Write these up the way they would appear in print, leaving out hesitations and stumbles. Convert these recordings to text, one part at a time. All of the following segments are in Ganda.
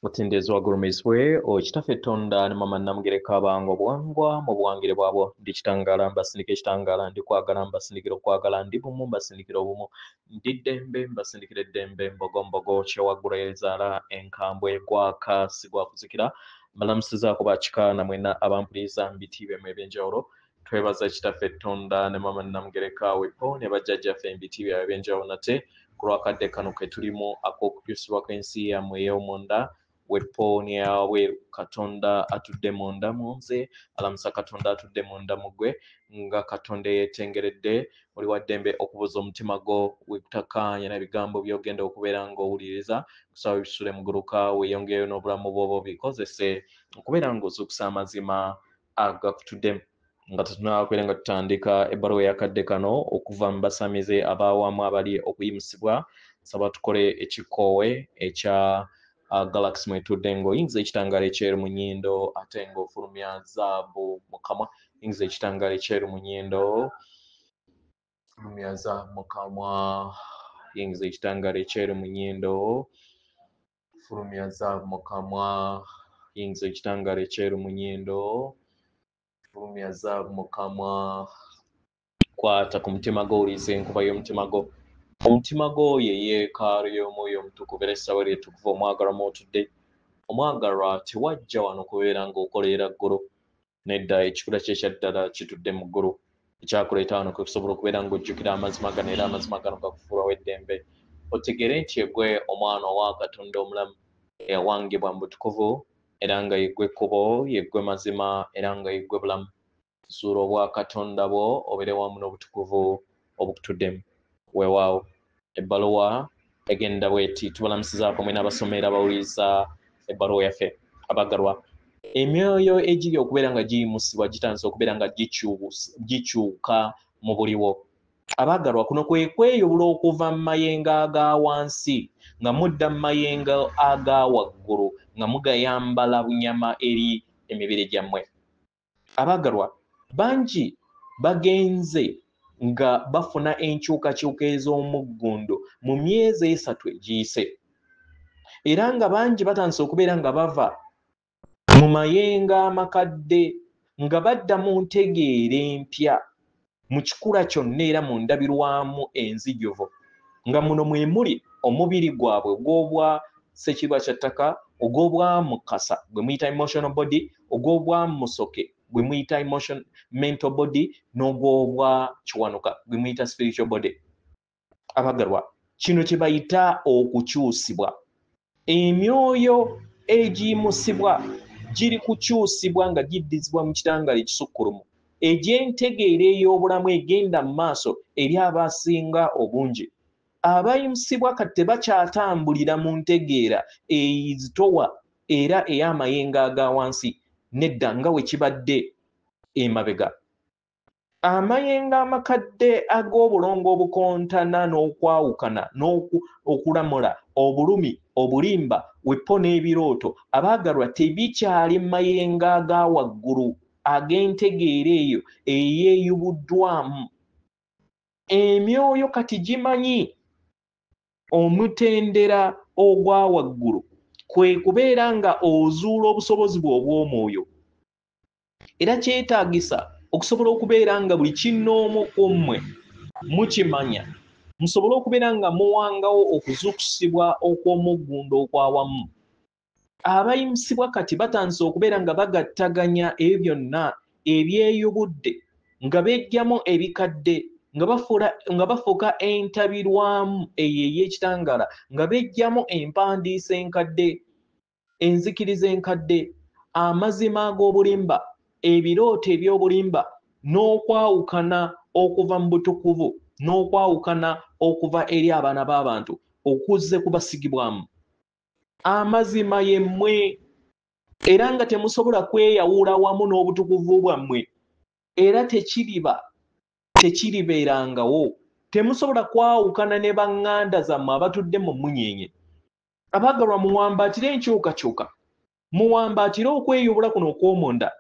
Mutendezo wagulumizibwe okitaffe Tonda ne mama Namugereka abanga obuwangwa mu buwangire bwabwo. Ndi kitangaala mbasindika ekitangaala, ndi kwagala mbasindikira okwagala, ndi bumu mbasindikira obumu, ndi ddembe mbasindikira eddembe, mbogombogo kyewaggula ezaala enkambwe gwaka sigwakuzikira. Mbalamusizaako bakika namwena abampuliriza mu biti byemmwe ebyenjawulo. Twebaza kitaffe Tonda ne mama Namugereka wepo ne bajjajjaffe ebiti byabwe ebyenjawulo nate ku lwakadde kano ke tulimu ak'okukyusibwa kw'ensi yammwe ey'omunda wepo n'eyawabweru. Katonda atudde munda mu nze alamusa Katonda atudde munda mu ggwe, nga Katonda eyeetengeredde. Oli wa ddembe okubuuza omutima gwo wekutakkaanya n'ebigambo by'ogenda okubeera ng'owuliriza. Kusaba ebisule muguluka weeyongereyo n'obulamu bw'oba obikozese okubeera ng'ozuukusa amazima agakutuddemu. Nga tetunnaba nga tutandika ebbaluwa ey'akadde kano okuva mu basamize ab'awamu abali okuyimusibwa, nsaba tukole ekikoowe ekya Galaxy mwetudde ng'oyingiza ekitangaala ekyeru mu nnyindo ate ng'ofulumya zaabu mu kamwa. Yingiza ekitangaala ekyeru mu nnyindo, fulumya zaabu mu kamwa. Yingiza ekitangaala ekyeru mu nnyindo, fulumya zaabu mu kamwa. Yingiza ekitangaala ekyeru mu nnyindo, fulumya zaabu mu kamwa. Kwata ku mutima gwo, owulirize enkuba y'omutima gwo. Omutima gwo ye yeekaalu y'omwoyo omutukuvu era essaawa eryetukuvu omwagalwa mw'otudde. Omwagalwa tewajja wano kubeera ng'okoleera ggulu, nedda, ekikula kye ekya ddala kitudde mu ggulu. Ekyakuleeta wano kwe kusobola okubeera ng'ojjukira amazima gano era amazima gano gakufuulawo eddembe. Otegeere nti yeggwe omwana owa Katonda omulamu eyawangibwa mu butukuvu, era nga yeggwe kkubo, yeggwe mazima, era nga yeggwe bulamu. Zuula obwa Katonda bwo obeere wamu n'obutukuvu obukutuddemu. Weewaawo ebbaluwa egenda bw'eti. Tubalamusizaako mwena abasomera abawuliriza ebbaluwa yaffe. Abagalwa, emyoyo egiri okubeera nga giyimusibwa gitandise okubeera nga gikyuka mu buliwo. Abagalwa, kuno kwe kweyubula okuva mu mayengo aga wansi nga mudda mu mayengo aga waggulu nga mugayambala bunyama eri emibiri gyammwe. Abagalwa, bangi bagenze nga bafuna enkyukakyuka ez'omuggundu mu myezi 3 egiyise, era nga bangi batandise okubeera nga bava mu mayengo amakadde nga badda mu ntegeera empya mu kikula kyonna era mu ndabirwamu enzijuvu, nga muno mwe muli omubiri gwabwe ogw'obwa ssekirwa kya ttaka, ogw'obwa mukasa gwe muyita emotional body, ogw'obwa musoke gwe muyita emotion mental body, n'ogw'obwa kiwanuka gwe muyita spiritual body. Abagalwa, kino kye bayita okukyusibwa. Emyoyo egiyimusibwa giri kukyusibwa nga giddizibwa mu kitangaala ekisukkulumu egy'entegeera ey'obulamu egenda mu maaso eri abasinga obungi. Abayimusibwa kati tebakyatambulira mu ntegeera ezitowa era ey'amayengo aga wansi, nedda, nga bwe kibadde emabega. Amayengo amakadde ag'obulongo obukontana n'okwawukana n'okulamula, obulumi, obulimba, wepo n'ebirooto, abaagalwa tebikyali mayengo aga waggulu ag'entegeera eyo eyeeyubuddwamu. Emyoyo kati gimanyi omutendera ogwa waggulu kwe kubeera nga ozuula obusobozi bwe obw'omwoyo, era kyetaagisa okusobola okubeera nga buli kinnoomu ku mmwe mukimanya, musobole okubeera nga muwangawo okuzuukusibwa okw'omuggundu okwawamu. Abayimusibwa kati batandise okubeera nga bagattaganya ebyo byonna ebyeyubudde, nga beggyamu ebikadde, nga bafuuka entabirwamu eyo ey'ekitangaala, nga beggyamu empandiisa enkadde, enzikiriza enkadde, amazima ag'obulimba, ebirooto eby'obulimba, n'okwawukana okuva mu butukuvu, n'okwawukana okuva eri abaana b'abantu okuzze kubasigibwamu. Amazima yemmwe, era nga temusobola kweyawula wamu n'obutukuvu bwammwe, era tekiribeerangawo. Temusobola kwawukana ne baŋŋanda zammwe abatudde mu mmunyeenye. Abaagalwa, muwambaatire enkyukakyuka, muwambaatire okweyubula kuno okw'omunda.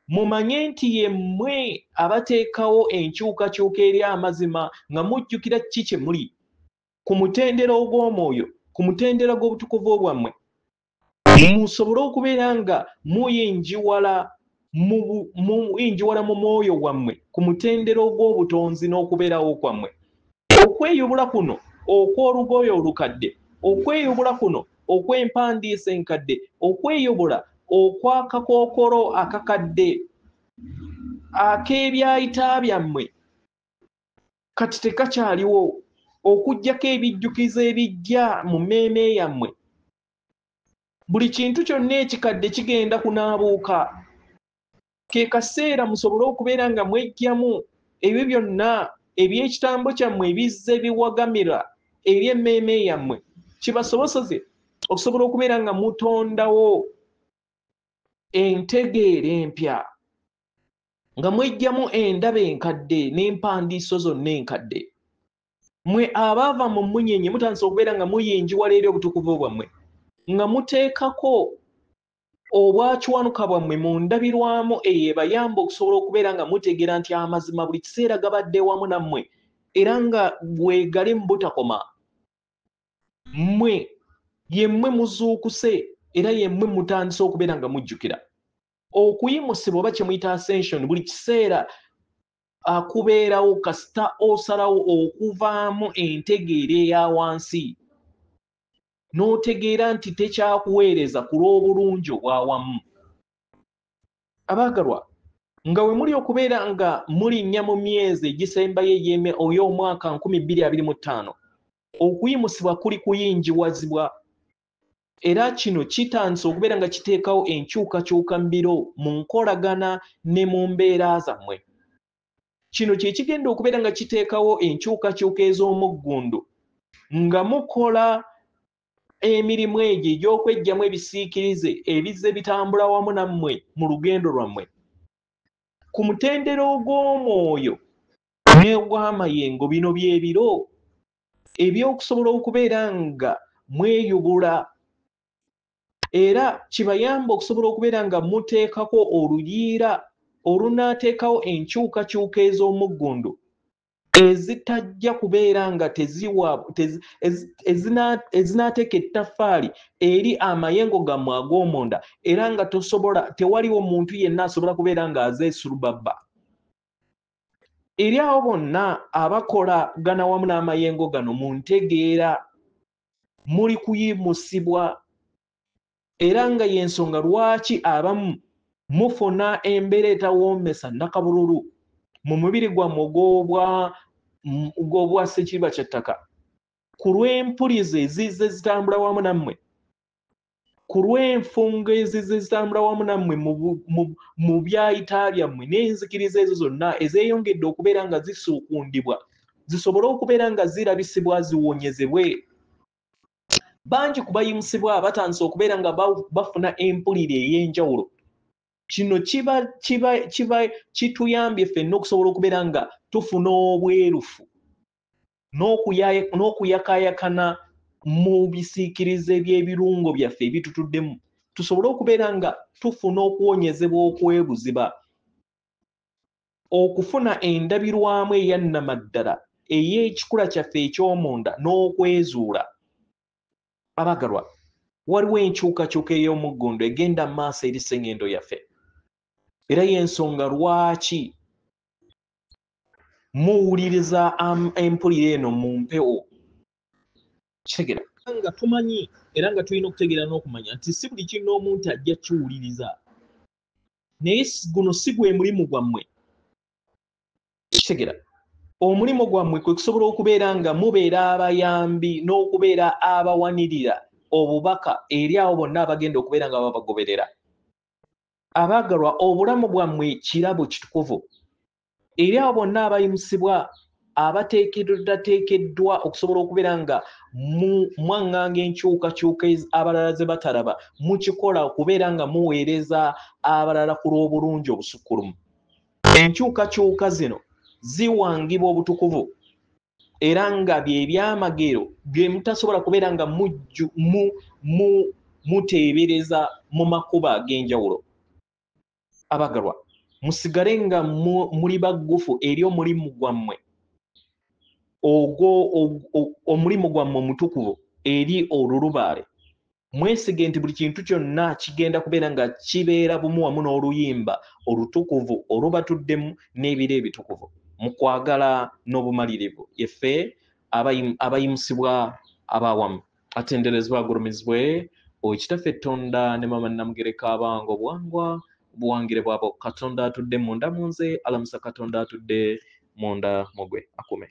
Mumanye nti yemmwe abateekawo enkyukakyuka eri amazima nga mujjukira ki kye muli ku mutendera ogw'omwoyo, ku mutendera gw'obutukuvu bwammwe. Musobole okubeera nga muyinjiwala mu mwoyo gwammwe ku mutendera ogw'obutonzi n'okubeerawo kwammwe. Okweyubula kuno okw'olugoye olukadde, okweyubula kuno okw'empandiisa enkadde, okweyubula okw'akakookolo akakadde ak'ebyayita byammwe kati tekakyaliwo, okuggyako ebijjukizo ebijja mu mmeeme yammwe. Buli kintu kyonna ekikadde kigenda kunaabuuka. Ke kaseera musobole okubeera nga mweggyamu ebyo byonna eby'ekitambo kyammwe ebizze biwagamira eri emmeeme yammwe, kibasoboseze okusobola okubeera nga mutondawo entegeera empya, nga mweggyamu endaba enkadde n'empandiiso zonna enkadde. Mwe abaava mu mmunyenye mutandise okubeera nga muyinjiwala eri obutukuvu bwammwe, nga muteekako obwakiwanuka bwammwe mu ndabirwamu eyo ebayamba okusobola okubeera nga mutegeera nti amazima buli kiseera gabadde wamu nammwe era nga bwegali mu butakoma. Mmwe yemmwe muzuukuse era yemmwe mutandise okubeera nga mujjukira. Okuyimusibwa oba kye muyita ascension buli kiseera akubeerawo kasita osalawo okuvaamu entegeera eya wansi n'otegeera nti tekyakuweereza ku lw'obulungi obwawamu. Abaagalwa, nga we muli okubeera nga mulinnya mu myezi egisembayo ey'omwaka 2025, okuyimusibwa kuli kuyinjiwazibwa, era kino kitandise okubeera nga kiteekawo enkyukakyuka mu biro mu nkolagana ne mu mbeera zammwe. Kino kye kigenda okubeera nga kiteekawo enkyukakyuka ez'omuggundu nga mukola emirimu egyo egy'okweggyamu ebisiikirize ebizze bitambula wamu nammwe mu lugendo lwammwe. Ku mutendera ogw'omwoyo n'ogw'amayengo, bino bye biro eby'okusobola okubeera nga mweyubula, era kibayamba okusobola okubeera nga muteekako oluyiira olunaateekawo enkyukakyuka ez'omuggundu ezitajja kubeera nga ezinaateeka ettaffaali eri amayengo gammwe ag'omunda, era nga tosobola, tewaliwo muntu yenna asobola kubeera nga azeesulubabba. Eri abo bonna abakolagana wamu n'amayengo gano mu ntegeera, muli kuyimusibwa, era nga y'ensonga lwaki abamu mufuna embeera etawoomesa nnakabululu mu mubiri gwammwe ogw'obwa ssekiriba kya ttaka, ku lw'empulizo ezizze zitambula wamu nammwe, ku lw'enfungo ezizze zitambula wamu nammwe mu byayita byammwe n'enzikiriza ezo zonna ezeeyongedde okubeera nga zisuukundibwa, zisobole okubeera nga zirabisibwa ziwonyezebwe. Bangi ku bayimusibwa batandise okubeera nga bafuna empulira ey'enjawulo. Kino kiba kituyambye ffenna okusobola okubeera nga tufuna obwerufu n'okuyakaayakana mu bisiikirize by'ebirungo byaffe ebitutuddemu, tusobole okubeera nga tufuna okuwonyezebwa okwebuziba, okufuna endabirwamu eyannamaddala ey'ekikula kyaffe eky'omunda n'okwezuula. Abagalwa, waliwo enkyukakyuka ey'omuggundu egenda mu maaso eri ssengendo yaffe, era y'ensonga lwaki muwuliriza empulira eno mu mpewo. Kitegeera nga tumanyi era nga tulina okutegeera n'okumanya nti si buli kinnoomu nti ajja kiwuliriza, naye guno si gwe mulimu gwammwe. Kitegeera omulimu gwammwe kwe kusobola okubeera nga mubeera abayambi n'okubeera abawanirira obubaka eri abo bonna abagenda okubeera nga babagoberera. Abaagalwa, obulamu bwammwe kirabo kitukuvu eri abo bonna abayimusibwa abateekeddwateekeddwa okusobola okubeera nga mwaŋŋanga enkyukakyuka abalala ze batalaba, mukikola okubeera nga muweereza abalala ku lw'obulungi obusukkulumu. Enkyukakyuka zino ziwangibwa obutukuvu, era nga bye byamagero bye mutasobola kubeera nga muteebereza mu makubo ag'enjawulo. Abagalwa, musigale nga muli baggufu eri omulimu gwammwe omulimu gwammwe omutukuvu eri olulubaale. Mwesige nti buli kintu kyonna kigenda kubeera nga kibeera bumu wamu n'oluyimba olutukuvu olubatuddemu n'ebiro ebitukuvu mu kwagala n'obumalirivu. Yeffe abayimusibwa abawamu. Atenderezebwa agulumizibwe oyo Kitaffe Tonda ne Maama Namugereka abanga obuwangwa obuwangire bwabo. Katonda atudde munda mu nze alamusa Katonda atudde munda mu gwe akume.